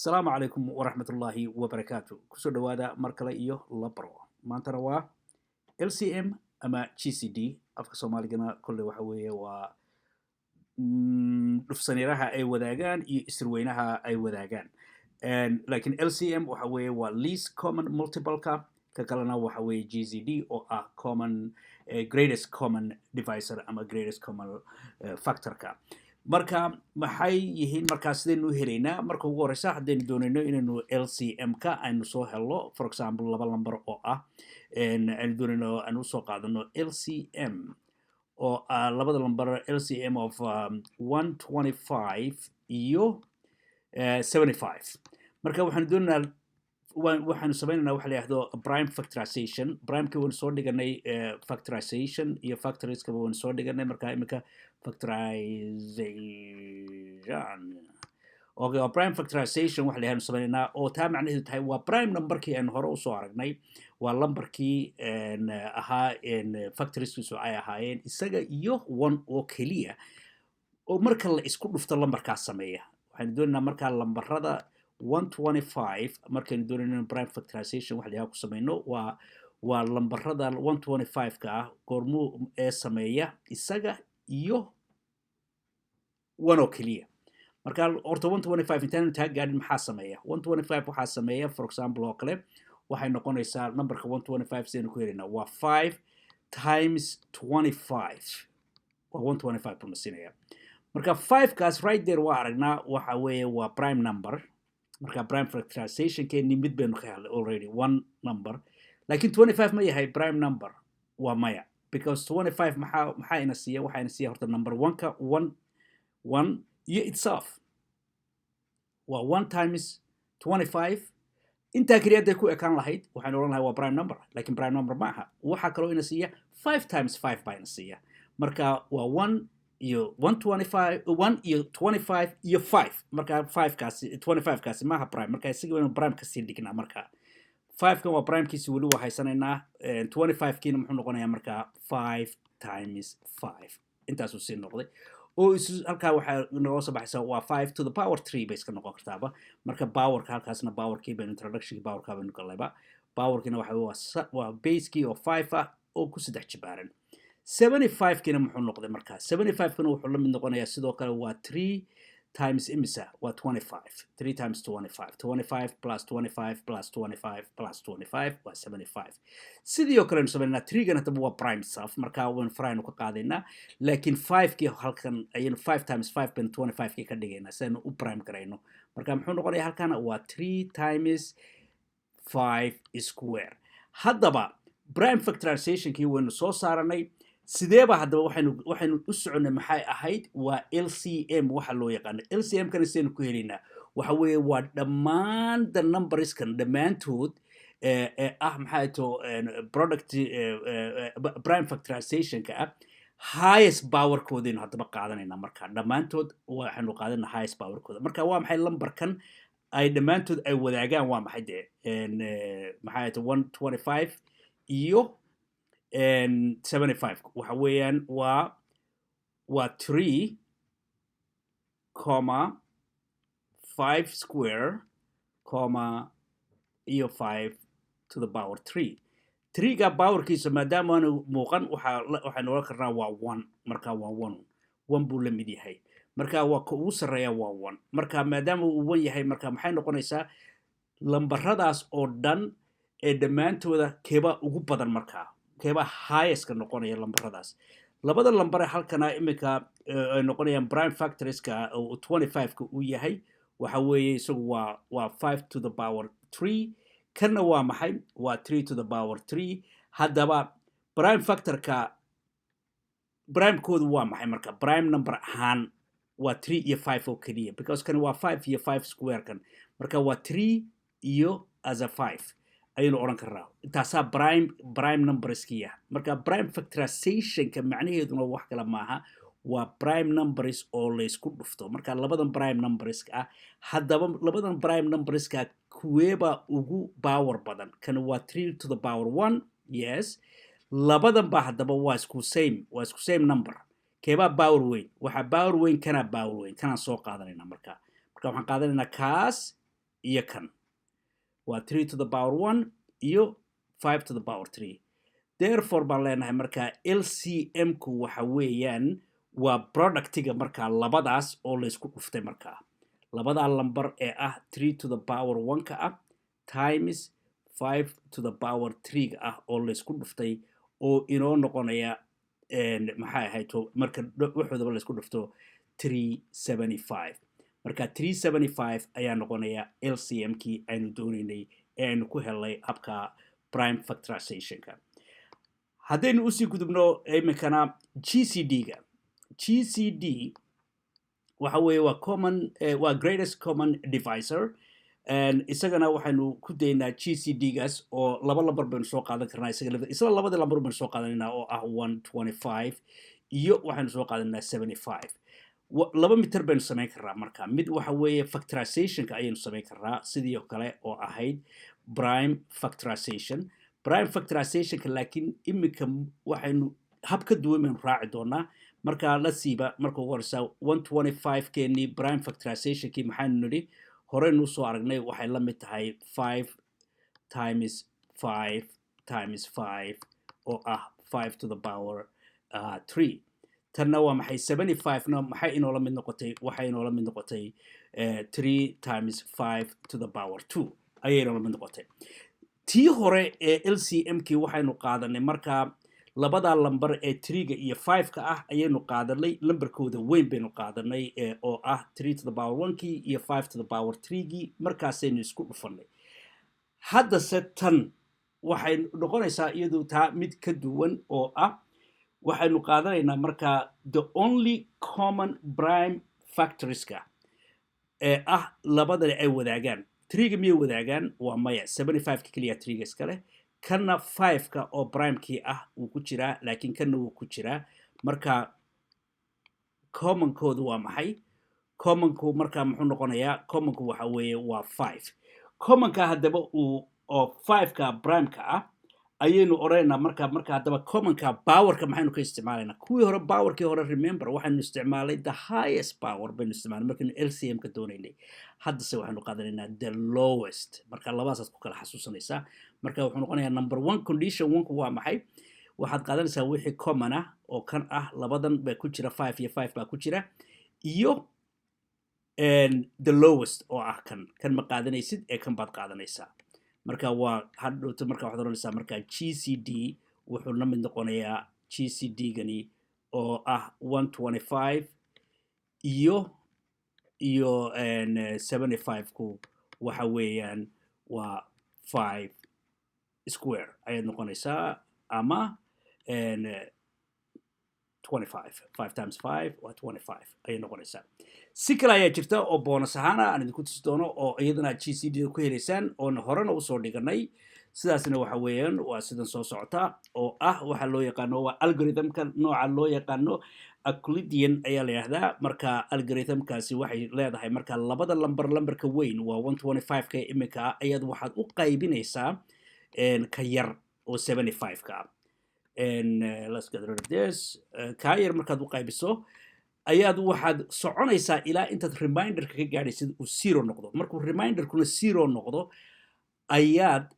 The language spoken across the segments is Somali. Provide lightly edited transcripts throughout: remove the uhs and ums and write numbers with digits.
Asalaamu calaykum waraxmatullaahi wabarakaatu. Kusoo dhowaada mar kale iyo labaro. Maantana waa LCM ama GCD. Afka Soomaaligana kolley waxa weeye waa dhufsaniiraha ay wadaagaan iyo isirweynaha ay wadaagaan. Laakiin LCM waxa weeye waa least common multiple-ka, ka kalena waxa weeye GCD oo ah common greatest common divisor ama greatest common factor-ka. Marka maxay yihiin? Markaa sidaynu u helaynaa? Marka ugu horeysa, haddaynu doonayno inaynu LCM-ka aynu soo helno, for example, laba lambar oo ah aynu doonayno aynu usoo qaadano LCM oo ah labada lambar, LCM of 125 iyo 75. Marka waxaanu doonaynaa, waxaanu sameynaynaa waxa la yidhahdo prime factorization. Primeka waynu soo dhiganay, factorization iyo factorieskaba waynu soo dhiganay. Marka imika factorization, okay, waa prime factorization waxa la yidhahdo sameynaynaa, oo taa macnaheedu tahay waa prime numberkii aynu hore usoo aragnay, waa lambarkii ahaa factorieskiisu ay ahaayeen isaga iyo one oo keliya, oo marka la isku dhufto lambarkaas sameeya. Waxaynu doonaynaa markaa lambarada 125, markaynu doonayno in prime factorization wax la yidhahdo ku sameyno, waa lambarada 125 ka ah goormuu ee sameeya isaga iyo one oo keliya. Marka horta 125 intaanu taa gaadhin, maxaa sameeya 125? Waxaa sameeya, for example oo kale, waxay noqonaysaa numberka 125 sidaynu ku helaynaa waa 5 times 25, waa 125 buu na siinaya. Marka 5 kaas right there waa aragnaa, waxa weeye waa prime number. Marka prime factorization keeni mid baynu ka helnay already, one number. Laakiin 25 ma yahay prime number? Waa maya, because 25 maxaa ina siiya? Waxaa ina siiya horta number one-ka, one one iyo itself, waa one times 25. Intaa keliya hadday ku ekaan lahayd, waxaynu odhan lahay waa prime number, laakiin prime number ma aha. Waxaa kaloo ina siiya 5 times 5 baa ina siiya. Marka waa one iyo 125, one iyo 25 iyo 5. Marka 5 kaasi, 25 kaasi maaha prime. Marka isaga waynu prime kasii dhignaa. Marka 5 kan waa primekiisi, weli waa haysanaynaa. 25 kiina muxuu noqonayaa? Marka 5 times 5 intaasuu sii noqday, oo isu halkaa waxaa nooga soo baxaysa waa 5 to the power 3 bay iska noqon kartaaba. Marka powerka halkaasna powerkii baynu, introductionkii powerka baynu gallayba. Powerkiina waxa waa basekii oo 5 ah oo ku saddex jibaaran. 75 kiina muxuu noqday? Markaa 75 kana wuxuu la mid noqonayaa sidoo kale waa 3 times imisa? Waa 25. 3 times 25, 25 plus 25 plus 25 plus 25 waa 75. Sidii oo kale aynu samaynaa 3-gan haddaba waa prime self, marka waynu faraynu ka qaadaynaa, laakiin 5kii halkan ayaynu 5 times 5 baynu 25kii ka dhigaynaa si aynu u prime garayno. Marka muxuu noqonayaa halkan? Waa 3 times 5 square. Haddaba prime factorizationkii waynu soo saaranay. Sideeba haddaba waxaynu u soconnay maxay ahayd? Waa LCM waxa loo yaqaano. LCM kana sidaynu ku helaynaa waxa weeye waa dhammaan the numberskan dhammaantood ee ah, maxay to, product prime factorizationka ah, highest powerkoodaynu haddaba qaadanayna. Marka dhammaantood waxaynu qaadanaa highest powerkooda. Marka waa maxay lambarkan ay dhammaantood ay wadaagaan? Waa maxay dee? Maxay to 125 iyo 75 waxa weeyaan waa 3 comma 5 square comma iyo 5 to the power 3. Threega powerkiisa maadaama aanu muuqan, waxaynu oran karnaa waa one. Marka waa one, one buu la mid yahay. Marka waa ka ugu sarreeya waa one. Marka maadaama uu one yahay, marka maxay noqonaysaa lambaradaas oo dhan ee dhammaantooda keebaa ugu badan? Markaa keebaa highestka noqonaya lambaradaas? Labada lambar ee halkana iminka ay noqonayaan prime factorieska oo 25ka uu yahay, waxa weeye isagu waa 5 to the power 3. Kanna waa maxay? Waa 3 to the power 3. Haddaba prime factorka, primekoodu waa maxay? Marka prime number ahaan waa 3 iyo 5 oo keliya, because kan waa 5 iyo 5 square kan. Marka waa 3 iyo as a 5 ayaynu odhan karnaa. Intaasaa prime numberskiya. Marka prime factorizationka macnaheeduna wax kale maaha, waa prime numbers oo laysku dhufto. Marka labadan prime numberska ah, haddaba labadan prime numberska kuweebaa ugu power badan? Kan waa 3 to the power 1, yes. Labadan ba haddaba waa isku same, waa isku same number. Keebaa power weyn? Waxaa power weyn, kanaa power weyn. Kanaan soo qaadanayna. Marka waxaan qaadanaynaa kaas. Iyo kan waa 3 to the power 1 iyo 5 to the power 3. Therefore baan leenahay, markaa LCM ku waxa weeyaan waa productiga markaa labadaas oo laysku dhuftay, markaa labadaa lambar ee ah 3 to the power 1 ka ah times 5 to the power 3 ga ah oo laysku dhuftay, oo inoo noqonaya, maxay ahayd, marka waxoodaba laysku dhufto, 375. Marka 375 ayaa noqonaya LCM kii aynu doonaynay ee aynu ku helnay habka prime factorizationka. Haddaynu usii gudubno iminkana GCD ga, GCD waxa weeye waa common, waa greatest common divisor. Isagana waxaynu ku daynaa GCD gaas oo laba lambar baynu soo qaadan karnaa. Isaga isla labadii lambar baynu soo qaadanaynaa oo ah 125 iyo waxaynu soo qaadanaynaa 75. Laba method baynu samayn karnaa. Marka mid waxa weeye factorizationka ayaynu samayn karnaa, sidii oo kale oo ahayd prime factorization. Prime factorizationka laakiin iminka waxaynu hab ka duwan baynu raaci doonaa. Marka la siiba, marka ugu horeysa 125 keenii prime factorizationkii maxaynu nidhi? Horeynu usoo aragnay, waxay la mid tahay 5 times 5 times 5 oo ah 5 to the power 3. Tanna waa maxay? 75na maxay inoola mid noqotay? Waxay inoola mid noqotay 3 times 5 to the power 2 ayay inoola mid noqotay. Tii hore ee LCM kii waxaynu qaadanay markaa labadaa lambar ee threega iyo fiveka ah ayaynu qaadanay, lambarkooda weyn baynu qaadanay oo ah 3 to the power one-kii iyo 5 to the power threegii, markaasaynu isku dhufanay. Haddase tan waxay noqonaysaa iyadu taa mid ka duwan oo ah waxaynu qaadanaynaa markaa the only common prime factorska ee ah labadani ay wadaagaan. Threega miyay wadaagaan? Waa maya. 75ka keliya threega iskale. Kanna fiveka oo primekii ah wuu ku jiraa, laakiin kanna wuu ku jiraa. Marka commonkoodu waa maxay? Commonku marka muxuu noqonayaa? Commonku waxa weeye waa 5. Commonka haddaba uu oo fiveka primeka ah ayaynu odhanaynaa. Marka haddaba commonka powerka maxaynu ka isticmaalaynaa? Kuwii hore, powerkii hore, remember, waxaynu isticmaalay the highest power baynu isticmaalay markaynu LCM ka doonaynay. Haddase waxaynu qaadanaynaa the lowest. Marka labadaasaad ku kala xasuusanaysaa. Marka wuxuu noqonayaa number one, condition one-ku waa maxay? Waxaad qaadanaysaa wixii common ah oo kan ah, labadan baa ku jira, 5 iyo 5 baa ku jira, iyo the lowest oo ah kan. Kan ma qaadanaysid ee kan baad qaadanaysaa. Marka waa hadhowto, marka waxaad oranaysaa marka GCD wuxuu la mid noqonayaa GCD gani oo ah 125 iyo 75 ku waxa weeyaan waa 5 square ayaad noqonaysaa, ama 25. 5 times 5 waa 25 ayay noqonaysaa. Si kale ayaa jirta oo bonus ahaana aan idinku tusi doono oo iyadana GCD ku helaysaan oona horena usoo dhiganay. Sidaasna waxa weeyaan waa sidan soo socota oo ah waxa loo yaqaano waa algorithmka nooca loo yaqaano Euclidean ayaa la yidhahdaa. Marka algorithmkaasi waxay leedahay marka labada lambar, lambarka weyn waa 125 ka iminka ah, ayaad waxaad u qaybinaysaa ka yar oo 75 ka ah. Let's get rid of this. Kaa yar markaad u qaybiso ayaad waxaad soconaysaa ilaa intaad remainderka ka gaadhaysid uu zero noqdo. Markuu remainderkuna zero noqdo ayaad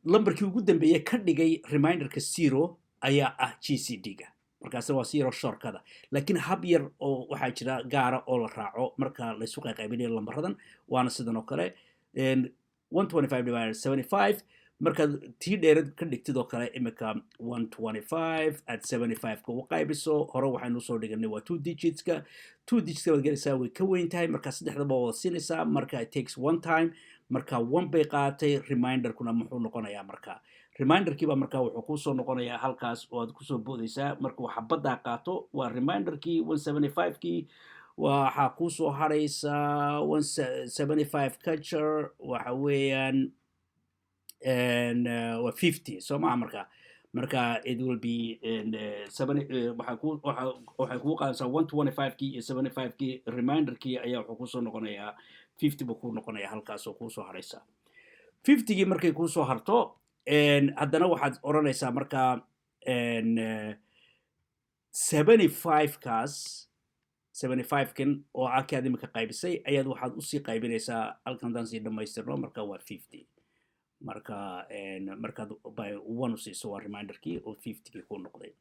lambarkii ugu dambeeyey ka dhigay remainderka zero ayaa ah GCD ga. Markaasna waa zero shortkada, laakiin hab yar oo waxaa jira gaara oo la raaco marka laysu qayqaybinayo lambaradan, waana sidan oo kale: 125 divided 75. Markaad tii dheerad ka dhigtid oo kale imika 125 at 75 ka u qaybiso, hore waxaynu usoo dhiganay waa two digitska. Two digitska baad gelaysaa, way ka weyn tahay, marka saddexdaba wada siinaysaa. Marka it takes one time, marka one bay qaadatay. Remainderkuna muxuu noqonayaa? Marka remainderkiiba marka wuxuu kusoo noqonayaa halkaas oo aad kusoo boodaysaa. Markuu xabaddaa qaato waa remainderkii 175 kii, waxaa kusoo haraysaa 175 culture waxa weeyaan waa 50, soo maha? Marka it will be waxay kugu qaadanaysaa 125 kii iyo 75 kii. Remainderkii ayaa wuxuu kusoo noqonayaa 50 buu kuu noqonayaa halkaas oo kuusoo haraysa. 50gii markay kuusoo harto, haddana waxaad odhanaysaa marka 75 kaas 75 kan oo ah kii aad imika qaybisay ayaad waxaad usii qaybinaysaa halkan. Haddaan sii dhammaystirno, marka waa 50. Marka markaad by one usiiso, waa remainderkii oo 50gii ku noqday.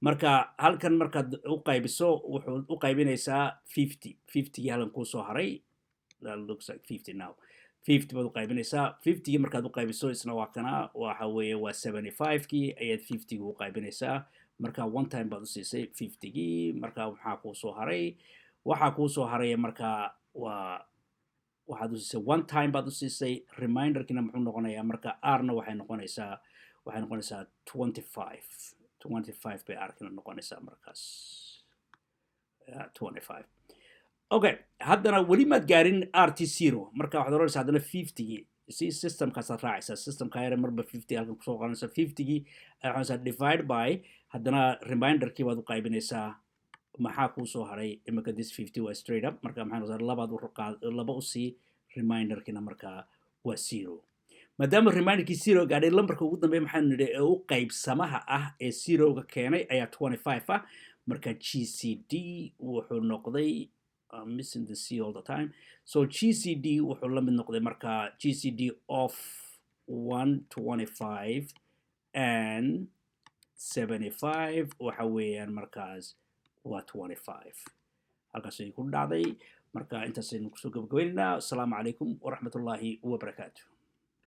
Marka halkan markaad u qaybiso, wuxuu u qaybinaysaa 50. 50gii halkan kuusoo haray, that looks like 50 now. 50 baad u qaybinaysaa. 50gii markaad u qaybiso, isna waa kana, waxa weeye waa 75kii ayaad 50gii u qaybinaysaa. Marka one time baad u siisay 50gii. Marka maxaa kuu soo haray? Waxaa kuu soo haraya marka waa waxaad u siisay, one time baad u siisay. Remainderkina muxuu noqonayaa marka? R-na waxay noqonaysaa 25. 25 bay R-kina noqonaysaa markaas, 25. Okay, haddana weli maad gaarin RT zero. Marka waxaad oranaysaa haddana 50gii si systemkaasaad raacaysaa, systemka yare marba 50 halkan kusoo qoranaysa. 50gii ayaad oranaysaa divide by, haddana remainderkii baad u qaybinaysaa. Maxaa kuu soo haray imika? This 50 waa straight up. Marka maxay noqotaa? Labaad laba usii, remainderkina markaa waa zero. Maadaama remainderkii zero gaadhay, lambarka ugu dambeeya maxaanu nidhi ee u qaybsamaha ah ee zeroga keenay ayaa 25 ah. Marka GCD wuxuu noqday, I'm missing the C all the time, so GCD wuxuu la mid noqday marka GCD of 125 and 75 waxa weeyaan markaas waa 25. Halkaasay ku dhacday. Marka intaasaynu kusoo gabagabaynaynaa. Asalaamu calaykum waraxmatullaahi wabarakaatu.